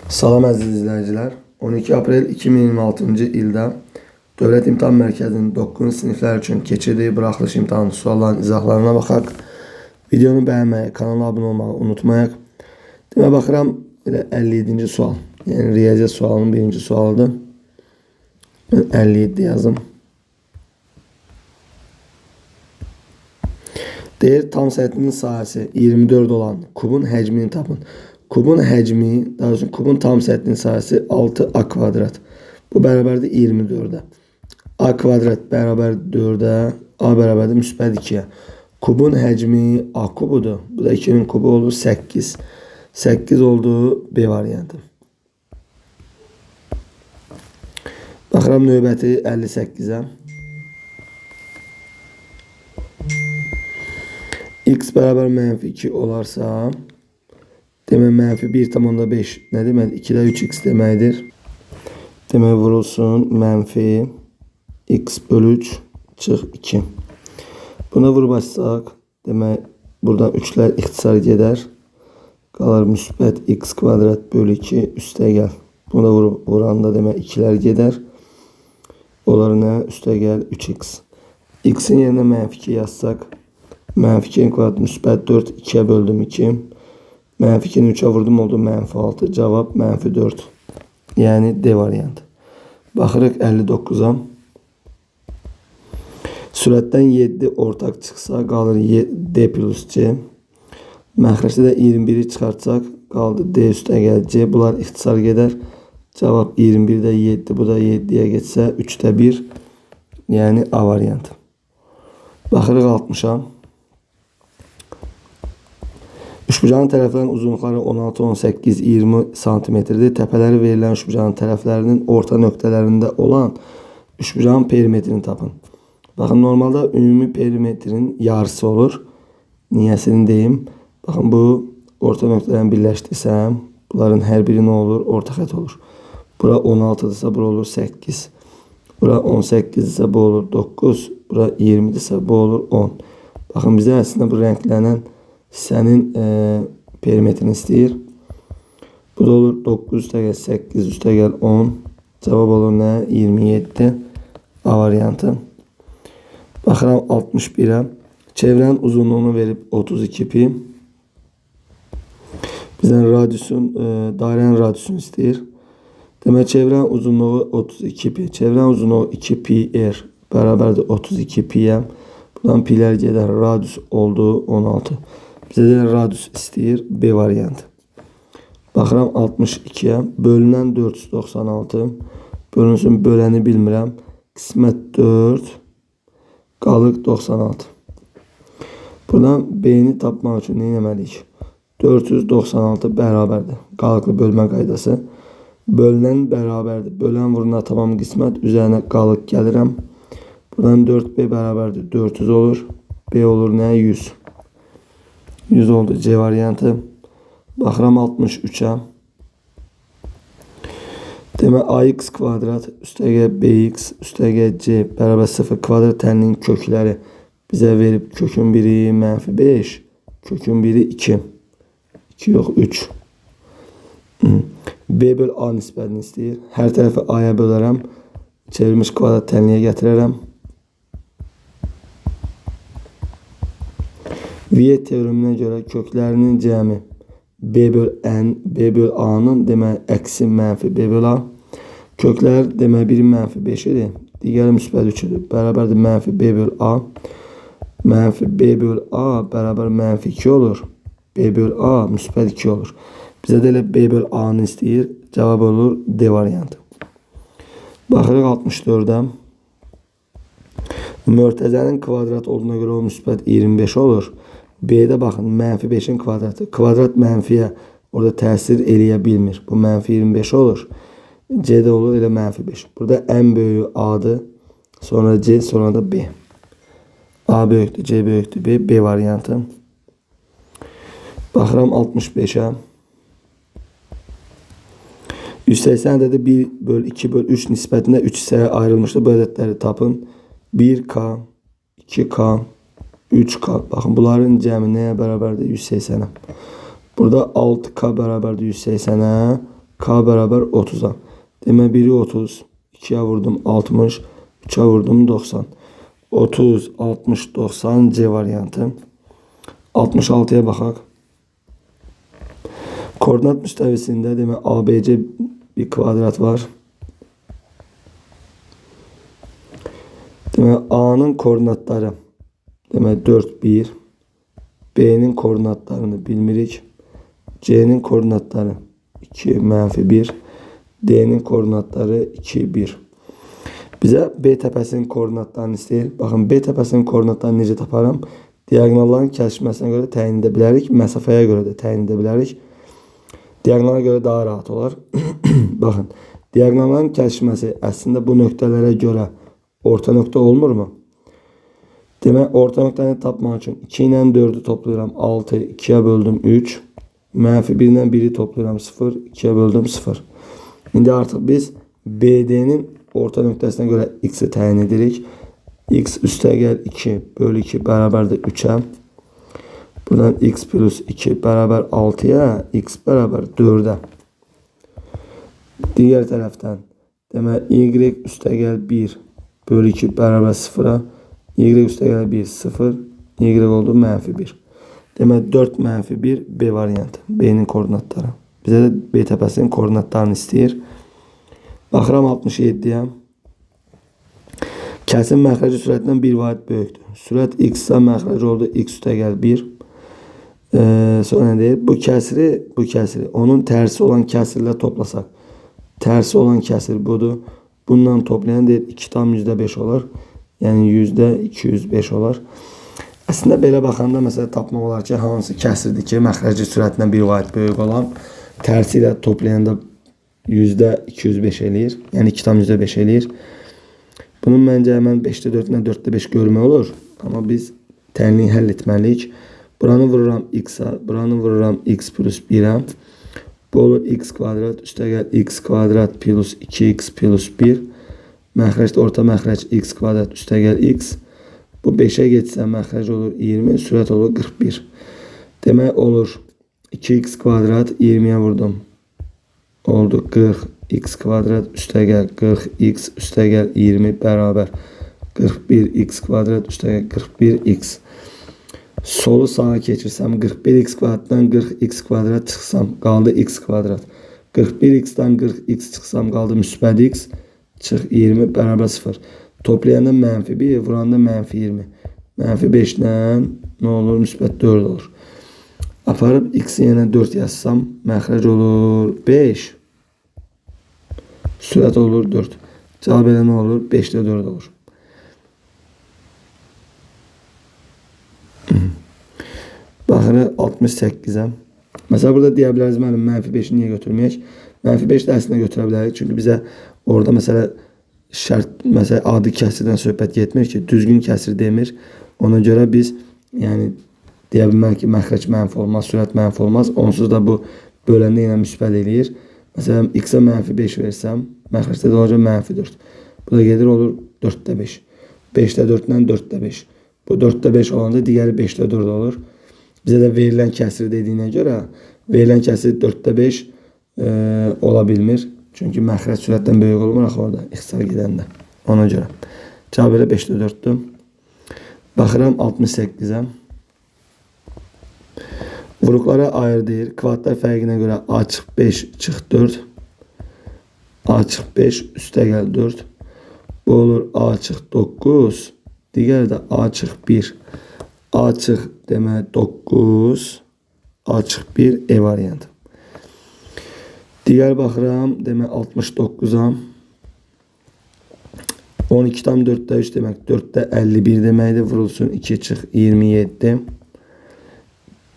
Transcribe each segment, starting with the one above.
Salam əziz izləyicilər. 12 aprel 2026-cı ildə Dövlət İmtahan Mərkəzinin 9-cu siniflər üçün keçirdiyi buraxılış imtahanı sualların izahlarına baxaq. Videonu bəyənməyi, kanala abunə olmağı unutmayaq. Demək baxıram elə 57-ci sual. Yəni riyaziyyat sualının birinci sualıdır. Mən 57 yazdım. Deyir tam sətinin sahəsi 24 olan kubun həcmini tapın. Kubun həcmi, daha doğrusu kubun tam səthinin sahəsi 6a kvadrat. Bu bərabərdir 24-ə. A kvadrat bərabər 4-ə, a bərabərdir müsbət 2-yə. Kubun həcmi a kubudur. Bu da 2-nin kubu olur 8. 8 oldu B variantı. Baxıram növbəti 58-ə. X bərabər mənfi 2 olarsa, demək mənfi 1,5 nə deməkdir? 2-də 3x deməkdir. Demək vurulsun mənfi x bölü 3 çıx 2. Buna vurub açsaq, demək buradan 3-lər ixtisar gedər. Qalar müsbət x kvadrat bölü 2 üstə gəl. Buna vurub vuranda demək 2-lər gedər. Olar nə? Üstə gəl 3x. X-in yerinə mənfi 2 yazsaq, mənfi 2-nin kvadratı müsbət 4, 2-yə böldüm 2. Mənfi 2-ni 3-ə vurdum, oldu mənfi 6. Cavab mənfi 4. Yəni D variantı. Baxırıq 59-a. Sürətdən 7 ortaq çıxsa qalır D plus C. Məxrəcdə də 21-i çıxartsaq qaldı D üstə gəl C. Bunlar ixtisar gedər. Cavab 21-də 7, bu da 7-yə getsə 3-də 1. Yəni A variantı. Baxırıq 60-a. Üçbucağın tərəflərinin uzunluqları 16, 18, 20 santimetrdir. Təpələri verilən üçbucağın tərəflərinin orta nöqtələrində olan üçbucağın perimetrini tapın. Baxın, normalda ümumi perimetrin yarısı olur. Niyəsini deyim. Baxın, bu orta nöqtələrini birləşdirsəm, bunların hər biri nə olur? Orta xətt olur. Bura 16-dırsa, bura olur 8. Bura 18-dirsə, bu olur 9. Bura 20-dirsə, bu olur 10. Baxın, bizə əslində bu rənglənən hissənin perimetrini istəyir. Bu da olur 9 üstəgəl 8 üstəgəl 10. Cavab olur nə? 27. A variantı. Baxıram 61-ə. Çevrənin uzunluğunu verib 32 pi. Bizdən radiusun, dairənin radiusunu istəyir. Demək çevrənin uzunluğu 32 pi. Çevrənin uzunluğu 2 pi r bərabərdir 32 pi-yə. Buradan pilər gedər. Radius oldu 16. Bizə də radius istəyir. B variantı. Baxıram 62-yə. Bölünən 496. Bölünsün böləni bilmirəm. Qismət 4. Qalıq 96. Buradan B-ni tapmaq üçün nə etməliyik? 496 bərabərdir. Qalıqlı bölmə qaydası. Bölünən bərabərdir. Bölən vuruna tamam qismət. Üzərinə qalıq gəlirəm. Buradan 4B bərabərdir. 400 olur. B olur nə? 100. 100 oldu C variantı. Baxıram 63-ə. Demək AX kvadrat üstəgəl BX üstəgəl C bərabər 0 kvadrat tənlinin kökləri bizə verib kökün biri mənfi 5, kökün biri 2. 2 yox 3. B böl A nisbətini istəyir. Hər tərəfi A-ya bölərəm. Çevrilmiş kvadrat tənliyə gətirərəm. Viet teoreminə görə köklərinin cəmi B böl N, B böl A-nın demək əksi mənfi B böl A. Köklər demək biri mənfi 5 idi, digəri müsbət 3 idi. Bərabərdir mənfi B böl A. Mənfi B böl A bərabər mənfi 2 olur. B böl A müsbət 2 olur. Bizə də elə B böl A-nı istəyir. Cavab olur D variantı. Baxırıq 64-ə. Mörtəzənin kvadrat olduğuna görə o müsbət 25 olur. B-də baxın, mənfi 5-in kvadratı. Kvadrat mənfiyə orada təsir eləyə bilmir. Bu mənfi 25 olur. C-də olur elə mənfi 5. Burada ən böyüyü A-dır. Sonra C, sonra da B. A böyükdür, C böyükdür, B. B variantı. Baxıram 65-ə. 180 ədədi 1 böl 2 böl 3 nisbətində 3 hissəyə ayrılmışdır. Bu ədədləri tapın. 1K, 2K, 3K. Baxın, bunların cəmi nəyə bərabərdir? 180-ə. Burada 6K bərabərdir 180-ə. K bərabər 30-a. Demək 1-i 30, 2-yə vurdum 60, 3-ə vurdum 90. 30, 60, 90 C variantı. 66-ya baxaq. Koordinat müstəvisində demək ABC bir kvadrat var. Demək A-nın koordinatları demək 4, 1. B-nin koordinatlarını bilmirik. C-nin koordinatları 2, mənfi 1. D-nin koordinatları 2, 1. Bizə B təpəsinin koordinatlarını istəyir. Baxın, B təpəsinin koordinatlarını necə taparam? Diaqonalların kəsişməsinə görə təyin edə bilərik. Məsafəyə görə də təyin edə bilərik. Diaqonala görə daha rahat olar. Baxın, diaqonalların kəsişməsi əslində bu nöqtələrə görə orta nöqtə olmurmu? Demək, orta nöqtəni tapmaq üçün 2 ilə 4-ü toplayıram 6, 2-yə böldüm 3. Mənfi 1 ilə 1-i toplayıram 0, 2-yə böldüm 0. İndi artıq biz BD-nin orta nöqtəsinə görə x-i təyin edirik. X üstəgəl 2 bölü 2 bərabərdir 3-ə. Buradan x plus 2 bərabər 6-ya, x bərabər 4-ə. Digər tərəfdən, demək, y üstəgəl 1 bölü 2 bərabər 0-a, y üstəgəl 1, 0, y oldu mənfi 1. Demək, 4 mənfi 1 B variantı, B-nin koordinatları. Bizə də B təpəsinin koordinatlarını istəyir. Baxıram 67-yə. Kəsim məxrəci sürətdən 1 vahid böyükdür. Sürət x-ə məxrəc oldu, x üstəgəl 1. Sonra nə deyir? Bu kəsiri, onun tərsi olan kəsirlə toplasaq. Tərsi olan kəsir budur. Bundan toplayan deyir 2,5 olar. Yəni %205 olar. Əslində belə baxanda məsələ tapmaq olar ki, hansı kəsirdir ki, məxrəci sürətlə 1 vahid böyük olan tərsi ilə toplayanda %205 eləyir. Yəni 2,5 eləyir. Bunun məncə həmən 5-də 4 ilə 4-də 5 görmək olur. Amma biz tənliyi həll etməliyik. Buranı vururam x-a, buranı vururam x plus 1-ə. Bu olur x kvadrat, üstəgəl x kvadrat plus 2x plus 1. Məxrəcdə orta məxrəc x kvadrat üstəgəl x. Bu 5-ə getsə məxrəc olur 20, sürət olur 41. Demək olur 2x kvadrat 20-yə vurdum. Oldu 40 x kvadrat üstəgəl 40x üstəgəl 20 bərabər 41x kvadrat üstəgəl 41x. Solu sağa keçirsəm 41x kvadratdan 40x kvadrat çıxsam qaldı x kvadrat. 41x-dan 40x çıxsam qaldı müsbət x. Çıx 20 bərabər 0. Toplayanda mənfi 1, vuranda mənfi 20. Mənfi 5-lə nə olur? Müsbət 4 olur. Aparıb x-i yenə 4 yazsam məxrəc olur 5. Sürət olur 4. Cavab elə nə olur? 5-də 4 olur. Baxırıq 68-ə. Məsələn, burada deyə biləriz, müəllim, mənfi 5-i niyə götürməyək? Mənfi 5 də əslində götürə bilərik. Çünki bizə orada məsələ şərt, məsələ adi kəsirdən söhbət getmir ki, düzgün kəsir demir. Ona görə biz, yəni, deyə bilmərik ki, məxrəc mənfi olmaz, sürət mənfi olmaz. Onsuz da bu böləndə yenə müsbət eləyir. Məsələn, x-ə mənfi 5 versəm, məxrəcdə də olacaq mənfi 4. Bu da gedir, olur 4-də 5. 5-də 4 ilə 4-də 5. Bu 4-də 5 olanda digəri 5-də 4 olur. Bizə də verilən kəsir dediyinə görə verilən kəsir 4-də 5 ola bilmir. Çünki məxrəc sürətdən böyük olmur axı orada ixtisar gedəndə. Ona görə. Cavab elə 5-də 4-dür. Baxıram 68-ə. Vuruqlara ayır deyir. Kvadratlar fərqinə görə A çıx 5 çıx 4. A çıx 5 üstəgəl 4. Bu olur A çıx 9. Digəri də A çıx 1. A çıx demək 9. A çıx 1 E variantı. Digər baxıram demək 69-a. 12,4-də 3 demək 4-də 51 deməkdir. Vurulsun 2 çıx 27.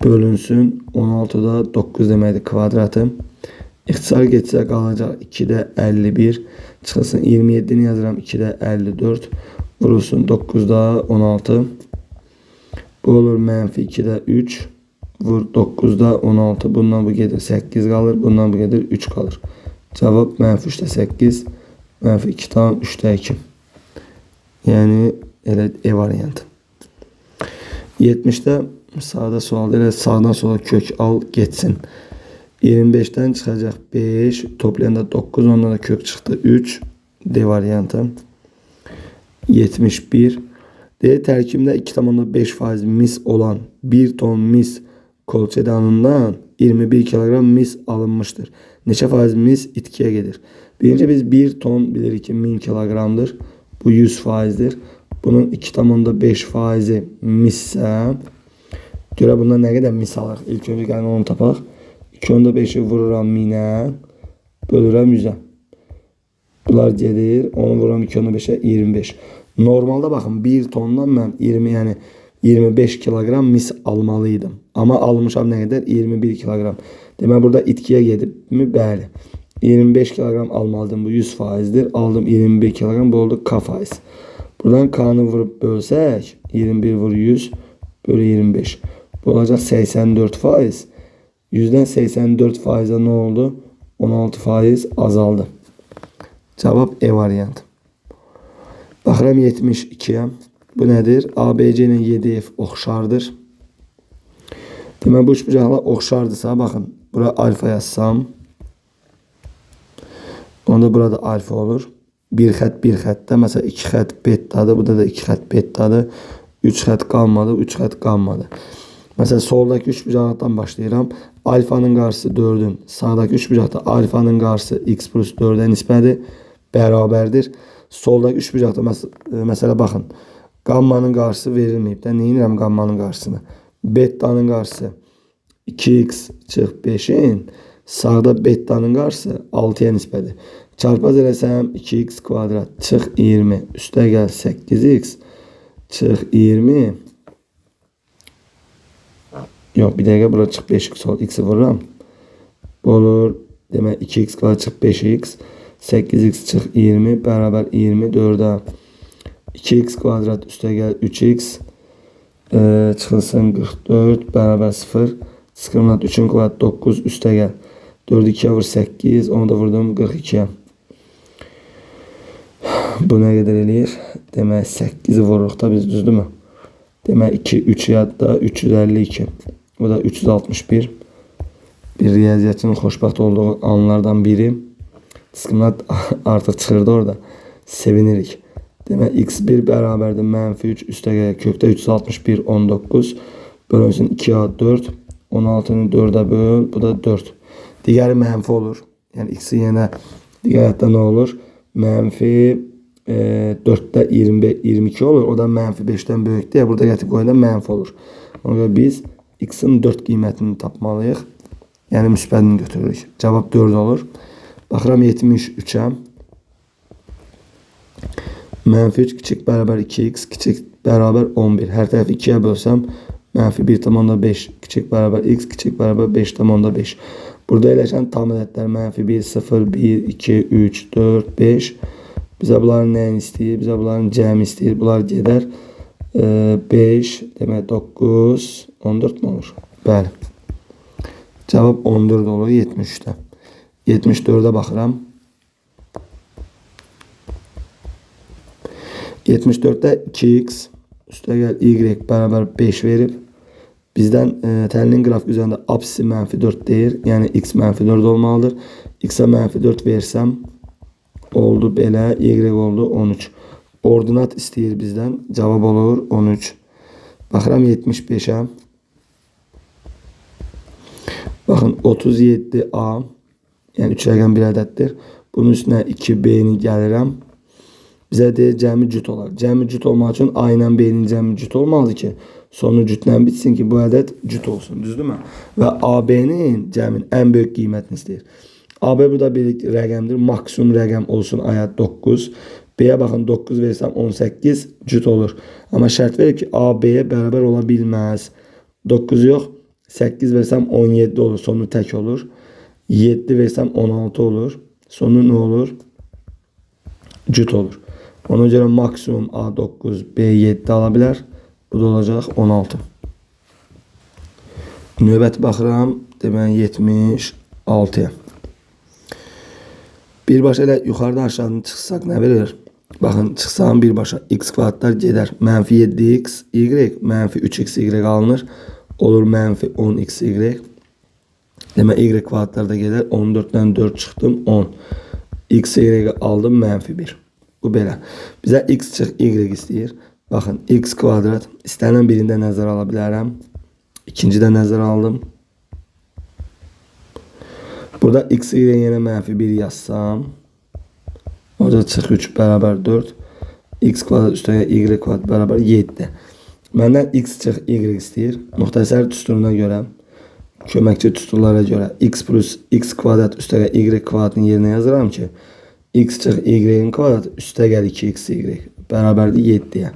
Bölünsün 16-da 9 deməkdir kvadratı. İxtisar getsə qalacaq 2-də 51. Çıxılsın 27-ni yazıram 2-də 54. Vurulsun 9-da 16. Bu olur mənfi 2-də 3. Vur 9-da 16. Bundan bu gedir 8 qalır. Bundan bu gedir 3 qalır. Cavab mənfi 3-də 8. Mənfi 2,3-də 2. Yəni elə E variantı. 70-də sadə sualda elə sağdan sola kök al getsin. 25-dən çıxacaq 5, toplayanda 9, ondan da kök çıxdı 3. D variantı. 71. D tərkibində 2,5% mis olan 1 ton mis kolçedanından 21 kiloqram mis alınmışdır. Neçə faiz mis itkiyə gedir? Birinci biz 1 ton bilirik ki 1000 kiloqramdır. Bu 100 faizdir. Bunun 2,5 faizi missə, görə bundan nə qədər mis alırıq? İlk öncə gəlin onu tapaq. 2,5-i vururam 1000-ə, bölürəm 100-ə. Bunlar gedir. Onu vururam 2,5-ə 25. Normalda baxın 1 tondan mən 20, yəni 25 kiloqram mis almalıydım. Amma almışam nə qədər? 21 kiloqram. Demək burada itkiyə gedibmi? Bəli. 25 kiloqram almalıydım. Bu 100 faizdir. Aldım 21 kiloqram. Bu oldu K faiz. Buradan K-nı vurub bölsək 21 vur 100 bölü 25. Bu olacaq 84 faiz. 100-dən 84 faizə nə oldu? 16 faiz azaldı. Cavab E variantı. Baxıram 72-yə. Bu nədir? ABC ilə 7F oxşardır. Demək bu üçbucaqlar oxşardısa, baxın, bura alfa yazsam, onda burada alfa olur. Bir xətt bir xəttdə, məsələn 2 xətt betadır, burada da 2 xətt betadır. 3 xətt qalmadı, 3 xətt qalmadı. Məsələn soldakı üçbucaqdan başlayıram. Alfanın qarşısı 4-ün, sağdakı üçbucaqda alfanın qarşısı x plus 4-ə nisbədir, bərabərdir. Soldakı üçbucaqda məsələ baxın, qammanın qarşısı verilməyib də. Nə edirəm qammanın qarşısını? Betanın qarşısı 2x çıx 5-in, sağda betanın qarşısı 6-ya nisbədir. Çarpaz eləsəm 2x kvadrat çıx 20, üstə gəl 8x çıx 20. Yox, bir dəqiqə bura çıx 5x olur. X-i vururam. Bu olur. Demək 2x kvadrat çıx 5x. 8x çıx 20 bərabər 24-ə. 2x kvadrat üstə gəl 3x. Çıxılsın 44 bərabər 0. Diskriminant 3-ün kvadrat 9 üstə gəl. 4 2-yə vur 8. Onu da vurdum 42-yə. Bu nə qədər eləyir? Demək 8-i vururuq da biz, düzdürmü? Demək 2, 3 yadda 352. Bu da 361. Bir riyaziyyatçının xoşbəxt olduğu anlardan biri. Diskriminant artıq çıxırdı orada. Sevinirik. Demək x1 bərabərdir mənfi 3 üstə gəl kökdə 361 19 bölünsün 2-yə 4. 16-nı 4-ə böl. Bu da 4. Digəri mənfi olur. Yəni x-i yenə digər həddə nə olur? Mənfi 4-də 22 olur. O da mənfi 5-dən böyükdür. Burada gətirib qoyanda mənfi olur. Ona görə biz x-in 4 qiymətini tapmalıyıq. Yəni müsbətini götürürük. Cavab 4 olur. Baxıram 73-ə. Mənfi 3 kiçik bərabər 2x kiçik bərabər 11. Hər tərəfi 2-yə bölsəm mənfi 1,5 kiçik bərabər x kiçik bərabər 5,5. Burada yerləşən tam ədədlər mənfi 1, 0, 1, 2, 3, 4, 5. Bizə bunların nəyini istəyir? Bizə bunların cəmi istəyir. Bunlar gedər. 5, demək 9, 14 mü olur? Bəli. Cavab 14 olur 73-də. 74-ə baxıram. 74-də 2x üstə gəl y bərabər 5 verib. Bizdən təhlilin qrafik üzərində apsisi mənfi 4 deyir. Yəni x mənfi 4 olmalıdır. X-ə mənfi 4 versəm oldu belə. Y oldu 13. Ordinat istəyir bizdən. Cavab olur 13. Baxıram 75-ə. Baxın 37A, yəni 3 rəqəm bir ədəddir. Bunun üstünə 2B-ni gəlirəm. Bizə deyir cəmi cüt olar. Cəmi cüt olmaq üçün A ilə B-nin cəmi cüt olmalıdır ki, sonu cütlə bitsin ki, bu ədəd cüt olsun. Düzdürmü? Və AB-nin cəmin ən böyük qiymətini istəyir. AB burada bir rəqəmdir. Maksimum rəqəm olsun aya 9. B-yə baxın 9 versəm 18 cüt olur. Amma şərt verir ki, AB-yə bərabər ola bilməz. 9 yox, 8 versəm 17 olur. Sonu tək olur. 7 versəm 16 olur. Sonu nə olur? Cüt olur. Ona görə maksimum A9, B7 ala bilər. Bu da olacaq 16. Növbəti baxıram, demək 76-ya. Birbaşa elə yuxarıdan aşağıdan çıxsaq nə verir? Baxın, çıxsam birbaşa x kvadratlar gedər. Mənfi 7x, y, mənfi 3x, y alınır. Olur mənfi 10x, y. Demək y kvadratlar da gedər. 14-dən 4 çıxdım. 10. X, y aldım. Mənfi 1. Bu belə. Bizə x çıx y istəyir. Baxın, x kvadrat. İstənilən birində nəzərə ala bilərəm. İkinci də nəzərə aldım. Burada x, y yenə mənfi 1 yazsam. Orada çıx 3 bərabər 4. X kvadrat üstəgəl y kvadrat bərabər 7. Məndən x çıx y istəyir. Müxtəsər düsturuna görə, köməkçi düsturlara görə x plus x kvadrat üstəgəl y kvadratın yerinə yazıram ki, x çıx y-in kvadratı üstəgəl 2xy bərabərdir 7-yə.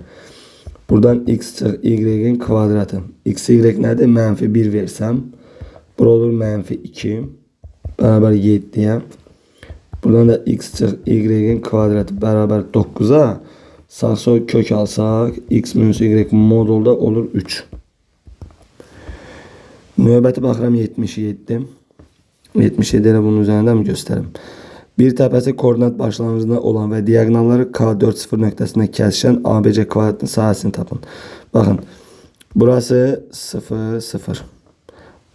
Buradan x çıx y-in kvadratı. X, y nədir? Mənfi 1 versəm, bura olur mənfi 2 bərabər 7-yə. Buradan da x çıx y-in kvadratı bərabər 9-a. Sağ sol kök alsaq, x minus y modulda olur 3. Növbəti baxıram 77. 77 elə bunun üzərində mi göstərim? Bir təpəsi koordinat başlanğıcında olan və diaqonalları K4-0 nöqtəsində kəsişən ABC kvadratının sahəsini tapın. Baxın, burası 0, 0.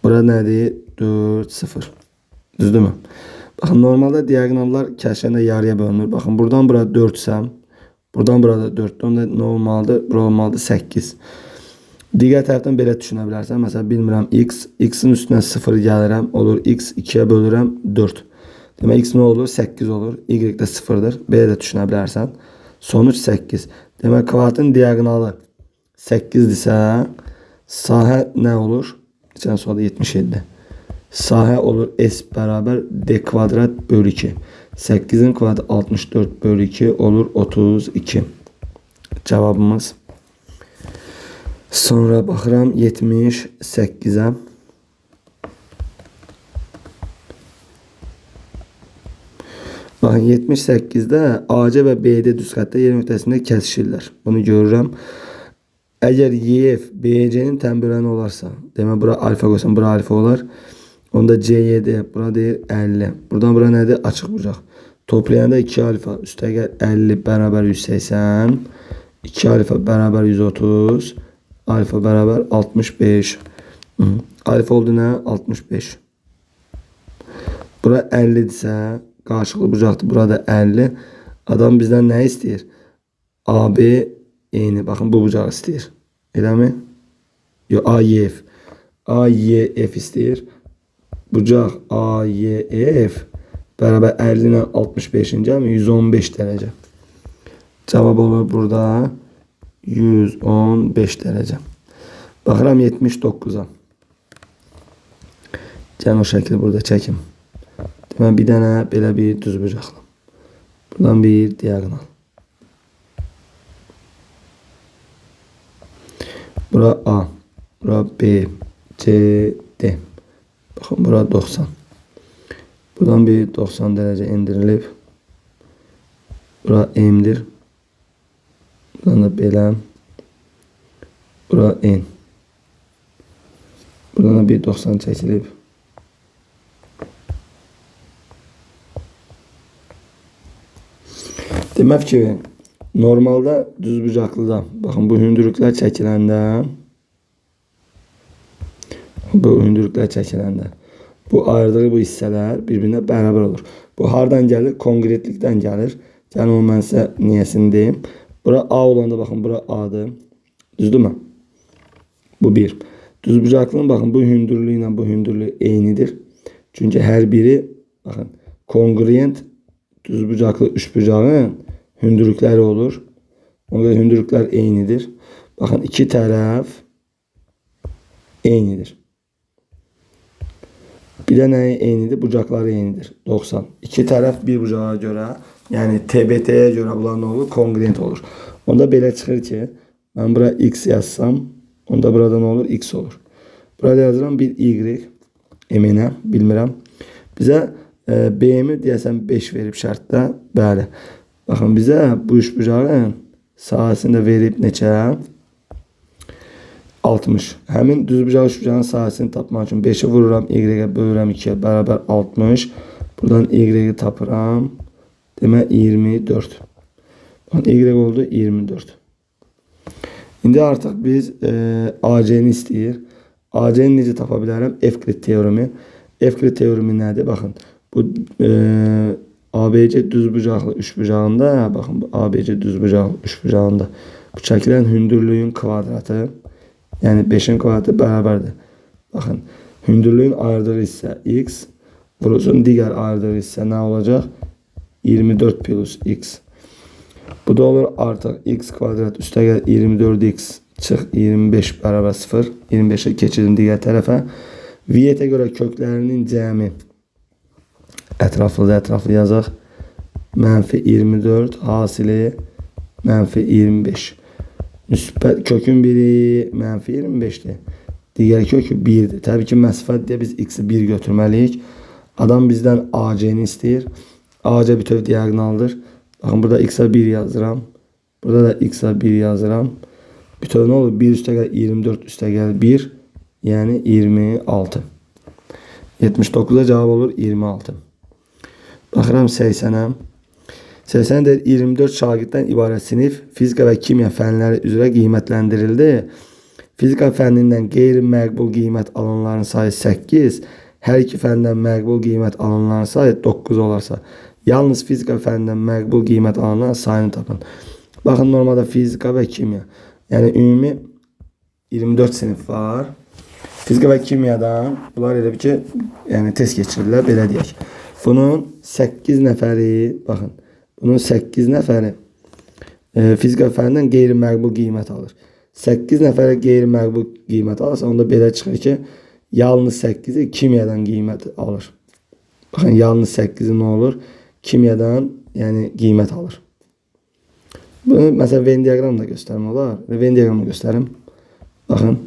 Bura nədir? 4, 0. Düzdürmü? Baxın, normalda diaqonallar kəsişəndə yarıya bölünür. Baxın, buradan bura 4 səm, buradan burada 4-dür. Onda nə olmalıdır? Bura olmalıdır 8. Digər tərəfdən belə düşünə bilərsən. Məsələn, bilmirəm x, x-in üstünə 0 gəlirəm. Olur x 2-yə bölürəm 4. Demək x nə olur? 8 olur. Y də 0-dır. Belə də düşünə bilərsən. Sonuc 8. Demək kvadratın diaqonalı 8-dirsə, sahə nə olur? Keçən sualda 77. Sahə olur S bərabər D kvadrat bölü 2. 8-in kvadratı 64 bölü 2 olur 32. Cavabımız. Sonra baxıram 78-ə. Baxın 78-də AC və BD düz xəttə yer nöqtəsində kəsişirlər. Bunu görürəm. Əgər YF BC-nin tənböləni olarsa, demək bura alfa qoysam, bura alfa olar. Onda CYD, bura deyir 50. Buradan bura nədir? Açıq bucaq. Toplayanda 2 alfa üstəgəl 50 bərabər 180. 2 alfa bərabər 130. Alfa bərabər 65. Alfa oldu nə? 65. Bura 50-dirsə, qarşılıqlı bucaqdır. Burada 50. Adam bizdən nə istəyir? AB eyni. Baxın, bu bucaq istəyir. Eləmi? Yox, AYF. AYF istəyir. Bucaq AYF bərabər 50 ilə 65-in cəmi 115 dərəcə. Cavab olur burada 115 dərəcə. Baxıram 79-a. Gəlin o şəkli burada çəkim. Demək, bir dənə belə bir düzbucaqlı. Buradan bir diaqonal. Bura A, bura B, C, D. Baxın, bura 90. Buradan bir 90 dərəcə endirilib. Bura M-dir. Buradan da belə. Bura N. Buradan da bir 90 çəkilib. Demək ki, normalda düzbucaqlıda, baxın bu hündürlüklər çəkiləndə, bu ayırdığı bu hissələr bir-birinə bərabər olur. Bu hardan gəlir? Konkretlikdən gəlir. Gəlin onu mən sizə niyəsini deyim. Bura A olanda baxın, bura A-dır. Düzdürmü? Bu bir. Düzbucaqlının baxın bu hündürlüyü ilə bu hündürlük eynidir. Çünki hər biri baxın kongruent düzbucaqlı üçbucağın hündürlükləri olur. Ona görə hündürlüklər eynidir. Baxın iki tərəf eynidir. Bir də nəyi eynidir? Bucaqları eynidir. 90. İki tərəf bir bucağa görə, yəni TBT-yə görə bunlar nə olur? Kongruent olur. Onda belə çıxır ki, mən bura x yazsam, onda burada nə olur? X olur. Burada yazıram bir y, M-nə, bilmirəm. Bizə BM-i deyəsən 5 verib şərtdə. Bəli. Baxın, bizə bu üçbucağın sahəsini də verib neçə? 60. Həmin düzbucaq üçbucağın sahəsini tapmaq üçün 5-i vururam, y-ə bölürəm 2-yə bərabər 60. Buradan y-i tapıram. Demək 24. Baxın, y oldu 24. İndi artıq biz AC-ni istəyir. AC-ni necə tapa bilərəm? Evklid teoremi. Evklid teoremi nədir? Baxın, bu ABC düzbucaqlı üçbucağında, baxın bu ABC düzbucaqlı üçbucağında bu çəkilən hündürlüyün kvadratı, yəni 5-in kvadratı bərabərdir. Baxın, hündürlüyün ayırdığı hissə x, vurulsun digər ayırdığı hissə nə olacaq? 24 plus x. Bu da olur artıq x kvadrat üstəgəl 24x çıx 25 bərabər 0. 25-ə keçirdim digər tərəfə. Vietə görə köklərinin cəmi ətraflı da ətraflı yazaq. Mənfi 24 hasili mənfi 25. Müsbət kökün biri mənfi 25-dir. Digər kökü 1-dir. Təbii ki, məsafə deyə biz x-i 1 götürməliyik. Adam bizdən AC-ni istəyir. AC bütöv diaqonaldır. Baxın, burada x-a 1 yazıram. Burada da x-a 1 yazıram. Bütöv nə olur? 1 üstəgəl 24 üstəgəl 1. Yəni 26. 79-a cavab olur 26. Baxıram 80-ə. 80 deyir 24 şagirddən ibarət sinif fizika və kimya fənləri üzrə qiymətləndirildi. Fizika fənnindən qeyri-məqbul qiymət alanların sayı 8, hər iki fəndən məqbul qiymət alanların sayı 9 olarsa, yalnız fizika fənnindən məqbul qiymət alanların sayını tapın. Baxın, normalda fizika və kimya. Yəni ümumi 24 sinif var. Fizika və kimyadan bunlar elə bir ki, yəni test keçirirlər, belə deyək. Bunun 8 nəfəri, baxın, bunun 8 nəfəri fizika fənnindən qeyri-məqbul qiymət alır. 8 nəfərə qeyri-məqbul qiymət alırsa, onda belə çıxır ki, yalnız 8-i kimyadan qiymət alır. Baxın, yalnız 8-i nə olur? Kimyadan, yəni qiymət alır. Bunu məsələn Venn diaqramla göstərmək olar. Venn diaqramla göstərim. Baxın.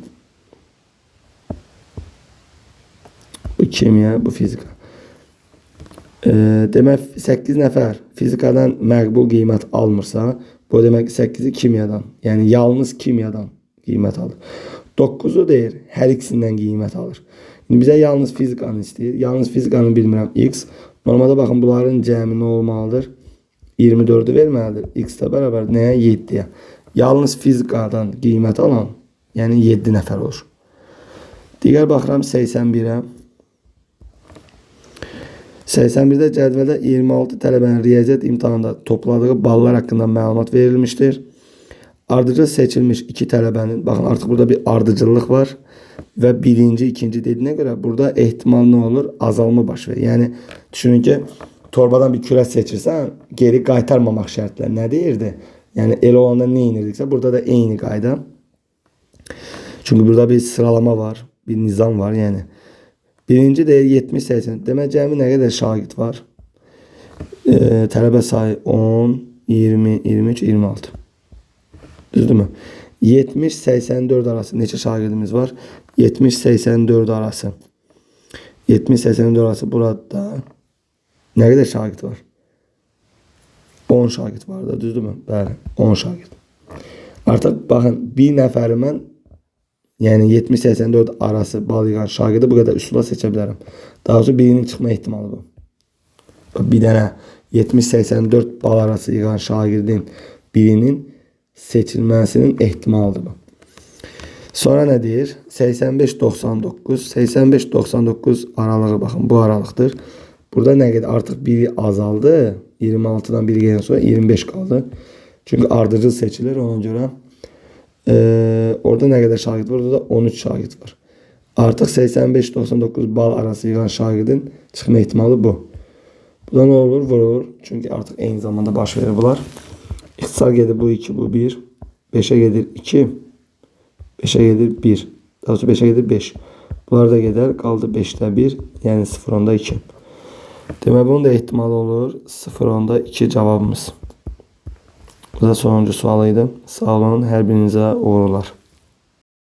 Bu kimya, bu fizika. Demək 8 nəfər fizikadan məqbul qiymət almırsa, bu demək 8-i kimyadan, yəni yalnız kimyadan qiymət alır. 9-u deyir, hər ikisindən qiymət alır. İndi bizə yalnız fizikanı istəyir. Yalnız fizikanı bilmirəm x. Normalda baxın bunların cəmi nə olmalıdır? 24-ü verməlidir. X də bərabər nəyə? 7-yə. Yalnız fizikadan qiymət alan, yəni 7 nəfər olur. Digər baxıram 81-ə. 81-də cədvəldə 26 tələbənin riyaziyyat imtahanında topladığı ballar haqqında məlumat verilmişdir. Ardıcıl seçilmiş 2 tələbənin, baxın artıq burada bir ardıcıllıq var və birinci, ikinci dediyinə görə burada ehtimal nə olur? Azalma baş verir. Yəni düşünün ki, torbadan bir kürə seçirsən, geri qaytarmamaq şərtlə nə deyirdi? Yəni elə olanda nə edirdiksə, burada da eyni qayda. Çünki burada bir sıralama var, bir nizam var, yəni. Birinci deyir 70-80. Demək cəmi nə qədər şagird var? Tələbə sayı 10, 20, 23, 26. Düzdürmü? 70-84 arası neçə şagirdimiz var? 70-84 arası. 70-84 arası burada nə qədər şagird var? 10 şagird var da, düzdürmü? Bəli, 10 şagird. Artıq baxın, bir nəfəri mən, yəni 70-84 arası bal yığan şagirdi bu qədər üsulla seçə bilərəm. Daha doğrusu birinin çıxma ehtimalı bu. Bir dənə 70-84 bal arası yığan şagirdin birinin seçilməsinin ehtimalıdır bu. Sonra nə deyir? 85-99. 85-99 aralığı baxın bu aralıqdır. Burada nə qədər artıq biri azaldı. 26-dan biri gələn sonra 25 qaldı. Çünki ardıcıl seçilir ona görə. Orada nə qədər şagird var? Orada da 13 şagird var. Artıq 85-99 bal arası yığan şagirdin çıxma ehtimalı bu. Bu da nə olur? Vurulur. Çünki artıq eyni zamanda baş verir bunlar. İxtisar gedir bu 2, bu 1. 5'e gedir 2. 5'e gedir 1. Daha doğrusu 5'e gedir 5. Bunlar da gedər. Qaldı 5'də 1. Yəni 0.2. Demək bunun da ehtimalı olur. 0.2 cavabımız. Bu da sonuncu sual idi. Sağ olun. Hər birinizə uğurlar.